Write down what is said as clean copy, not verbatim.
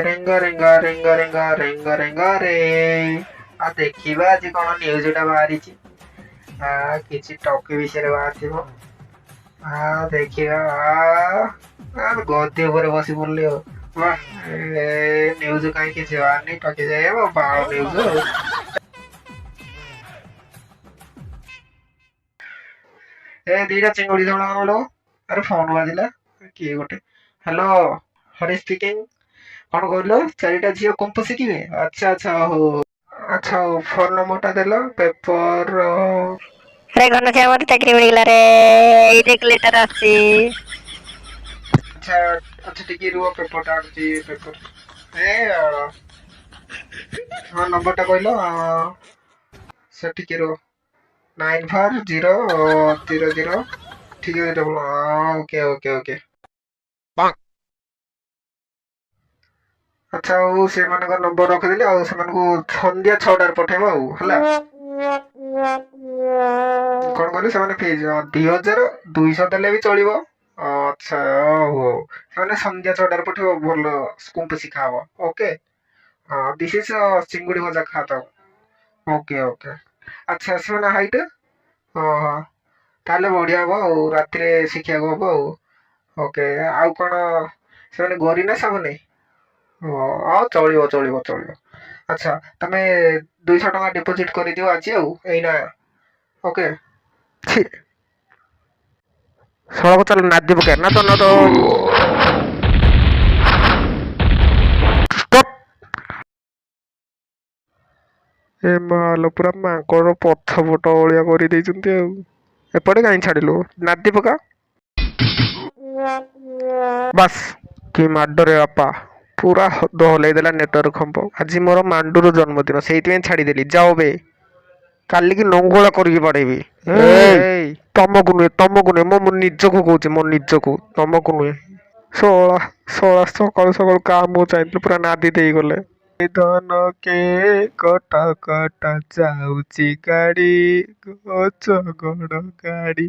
ରେଙ୍ଗ ରେଙ୍ଗ ରେଙ୍ଗ ରେଙ୍ଗ ରେଙ୍ଗ ରେଙ୍ଗ ରେ। ଆଉ ଦେଖିବା ଆଜି କଣ ନ୍ୟୁଜଟା ବାହାରିଛି। କିଛି ଟକି ବିଷୟରେ ବାହାରିଥିବ। ଦେଖିବା। ଗଦି ଉପରେ ବସି ପଡିଲି ଆଉ। ବାଃ, ନ୍ୟୁଜ କାହିଁ କିଛି ବାହାରିନି ଟକି ଯାଏ ବାଳ ନ୍ୟୁଜ ଆଉ। ଏ ଦିଟା ଚିଙ୍ଗୁଡି ଝୋଳ ଆଣିଲୁ। ଆରେ ଫୋନ ବାଜିଲା, କିଏ ଗୋଟେ। Hello, Hari speaking. କଣ କହିଲ? ଚାରିଟା ଝିଅ କୁମ୍ପୁ ଶିଖିବେ? ଆଚ୍ଛା ଆଚ୍ଛା, ହଉ ଆଚ୍ଛା ହଉ, ଫୋନ ନମ୍ବରଟା ଦେଲ ପେପର। ଆରେ ଘନଶ୍ୟାମ, ମତେ ଚାକିରି ମିଳିଗଲା ରେ, ଏଇ ଦେଖ ଲେଟର ଆସିଛି। ଆଚ୍ଛା ଆଚ୍ଛା, ଟିକେ ରୁହ, ପେପରଟା ଆଣୁଛି। ପେପର ଏ ହଁ, ନମ୍ବରଟା କହିଲ ସେ, ଟିକେ ରୁହ। 9 4 0 0 0, ଠିକ ଅଛି, ଡବଲ। Okay okay okay. ଆଚ୍ଛା, ଆଉ ସେମାନଙ୍କ ନମ୍ବର ରଖିଦେଲି, ଆଉ ସେମାନଙ୍କୁ ସନ୍ଧ୍ୟା 6ଟାରେ ପଠେଇବ ଆଉ ହେଲା। କଣ କହିଲେ? ସେମାନେ ଫିସ୍ 2200 ଦେଲେ ବି ଚଳିବ। ଆଚ୍ଛା ହଉ, ସେମାନେ ସନ୍ଧ୍ୟା 6ଟାରେ ପଠେଇବ, ଭଲ କୁମ୍ପୁ ଶିଖା ହବ। ଓକେ, this is ଚିଙ୍ଗୁଡ଼ି ଭଜା ଖା ତ। ଓକେ ଓକେ, ଆଚ୍ଛା, ସେମାନେ ହାଇଟ୍? ହଁ ହଁ, ତାହେଲେ ବଢ଼ିଆ ହବ ଆଉ, ରାତିରେ ଶିଖିବାକୁ ହବ ଆଉ। ଓକେ, ଆଉ କଣ, ସେମାନେ ଗୋରି ନା ସାବନି? ହଁ, ଚଳିବ ଚଳିବ ଚଳିବ। ଆଚ୍ଛା, ତମେ 200 ଟଙ୍କା ଡିପୋଜିଟ୍ କରିଦିଅ ଆଜି ଆଉ ଏଇନା। ଓକେ। ଛି, ସଳକ ଚାଲ, ନାଦି ପକେଇବା ନା ତ ନା ତ। ଷ୍ଟପ୍। ଏ ମାଲୋ, ପୁରା ମାଙ୍କଡ଼ ପଛ ପଟ ଭଳିଆ କରିଦେଇଛନ୍ତି। ଆଉ ଏପଟେ କାହିଁ ଛାଡ଼ିଲୁ? ନାଦି ପକା ବାସ୍। କି ମାଡ଼ରେ ବାପା, ପୁରା ଦୋହଲେଇ ଦେଲା ନେଟୱାର୍କ ଖମ୍ବ। ଆଜି ମୋର ମାଣ୍ଡୁର ଜନ୍ମଦିନ, ସେଇଥିପାଇଁ ଛାଡ଼ିଦେଲି। ଯାଅ ବେ, କାଲିକି ନଙ୍ଗଳା କରିକି ବାଡ଼େଇବି। ଏଇ ତମକୁ ନୁହେଁ, ତମକୁ ନୁହେଁ, ମୁଁ ନିଜକୁ କହୁଛି, ମୋ ନିଜକୁ, ତମକୁ ନୁହେଁ। ଶଳା ଶଳା, ସକାଳୁ ସକାଳୁ କାହା ମୁଁ ଚାହିଁଥିଲି, ପୁରା ନାଦି ଦେଇଗଲେ। ଧନ କେ କଟ କଟ ଯାଉଛି ଗାଡ଼ି, ଗଛ ଗଡ଼ ଗାଡ଼ି।